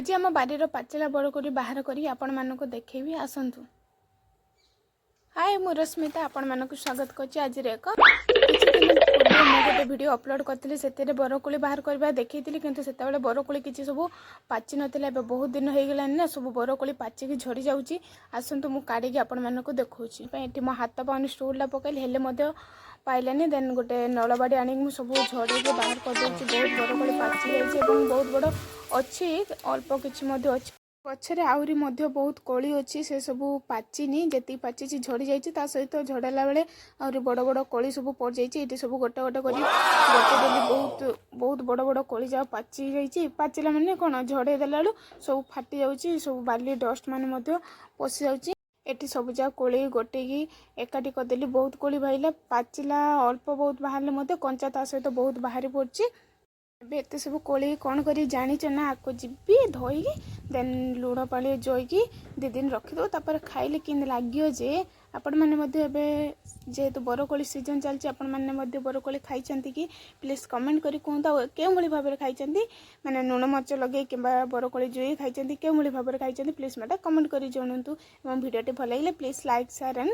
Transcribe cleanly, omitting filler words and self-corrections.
ଆଜି ଆମ ବାରିର ପାଚିଲା ବରକୋଳି ବାହାର କରି ଆପଣମାନଙ୍କୁ ଦେଖେଇବି, ଆସନ୍ତୁ। ହାଏ, ମୁଁ ରଶ୍ମିତା, ଆପଣମାନଙ୍କୁ ସ୍ୱାଗତ କରୁଛି ଆଜିର ଏକ। କିଛି ଦିନ ପୂର୍ବେ ମୁଁ ଗୋଟେ ଭିଡ଼ିଓ ଅପଲୋଡ଼ କରିଥିଲି। ସେଥିରେ ବରକୋଳି ବାହାର କରିବା ଦେଖେଇଥିଲି, କିନ୍ତୁ ସେତେବେଳେ ବରକୋଳି କିଛି ସବୁ ପାଚି ନଥିଲା। ଏବେ ବହୁତ ଦିନ ହେଇଗଲାଣି ନା, ସବୁ ବରକୋଳି ପାଚିକି ଝଡ଼ି ଯାଉଛି। ଆସନ୍ତୁ, ମୁଁ କାଢ଼ିକି ଆପଣମାନଙ୍କୁ ଦେଖାଉଛି। ପାଇଁ ଏଠି ମୋ ହାତ ପାଉନି, ଷ୍ଟୁଲଟା ପକାଇଲି, ହେଲେ ମଧ୍ୟ ପାଇଲାନି। ଦେନ୍ ଗୋଟେ ନଳବାଡ଼ି ଆଣିକି ମୁଁ ସବୁ ଝଡ଼େଇକି ବାହାର କରିଦେଉଛି। ବହୁତ ବରକୋଳି ପାଚି ଯାଇଛି ଏବଂ ବହୁତ ବଡ଼ ଅଛି, ଅଳ୍ପ କିଛି ମଧ୍ୟ ଅଛି ଗଛରେ। ଆହୁରି ମଧ୍ୟ ବହୁତ କୋଳି ଅଛି, ସେ ସବୁ ପାଚିନି। ଯେତିକି ପାଚିଛି ଝଡ଼ି ଯାଇଛି। ତା ସହିତ ଝଡ଼ାଇଲା ବେଳେ ଆହୁରି ବଡ଼ ବଡ଼ କୋଳି ସବୁ ପଡ଼ିଯାଇଛି। ଏଇଠି ସବୁ ଗୋଟେ ଗୋଟେ କରି ଗୋଟେ ଦେଲି। ବହୁତ ବହୁତ ବଡ଼ ବଡ଼ କୋଳି ଯାକ ପାଚି ଯାଇଛି। ପାଚିଲା ମାନେ କ'ଣ, ଝଡ଼େଇ ଦେଲା ବେଳୁ ସବୁ ଫାଟି ଯାଉଛି, ସବୁ ବାଲି ଡଷ୍ଟ ମାନେ ମଧ୍ୟ ପଶି ଯାଉଛି। ଏଠି ସବୁ ଯାକ କୋଳି ଗୋଟେଇକି ଏକାଠି କରିଦେଲି। ବହୁତ କୋଳି ବାହାରିଲା। ପାଚିଲା ଅଳ୍ପ ବହୁତ ବାହାରିଲେ ମଧ୍ୟ କଞ୍ଚା ତା ସହିତ ବହୁତ ବାହାରି ପଡ଼ୁଛି। ଏବେ ଏତେ ସବୁ କୋଳି କ'ଣ କରି ଜାଣିଛ ନା? ଆକୁ ଯିବି ଧୋଇକି, ଦେନ୍ ଲୁଣ ପାଣି ଜୋଇକି 2 ଦିନ ରଖିଦେବୁ। ତାପରେ ଖାଇଲେ କେମିତି ଲାଗିବ ଯେ! ଆପଣମାନେ ମଧ୍ୟ ଏବେ ଯେହେତୁ ବରକୋଳି ସିଜନ୍ ଚାଲିଛି, ଆପଣମାନେ ମଧ୍ୟ ବରକୋଳି ଖାଇଛନ୍ତି କି? ପ୍ଲିଜ୍ କମେଣ୍ଟ କରି କୁହନ୍ତୁ। ଆଉ କେଉଁଭଳି ଭାବରେ ଖାଇଛନ୍ତି, ମାନେ ଲୁଣ ମରିଚ ଲଗେଇ କିମ୍ବା ବରକୋଳି ଜୋଇ ଖାଇଛନ୍ତି, କେଉଁଭଳି ଭାବରେ ଖାଇଛନ୍ତି, ପ୍ଲିଜ୍ ମୋତେ କମେଣ୍ଟ କରି ଜଣାନ୍ତୁ। ଏବଂ ଭିଡ଼ିଓଟି ଭଲ ଲାଗିଲେ ପ୍ଲିଜ୍ ଲାଇକ୍, ସେୟାର ଆଣ୍ଡ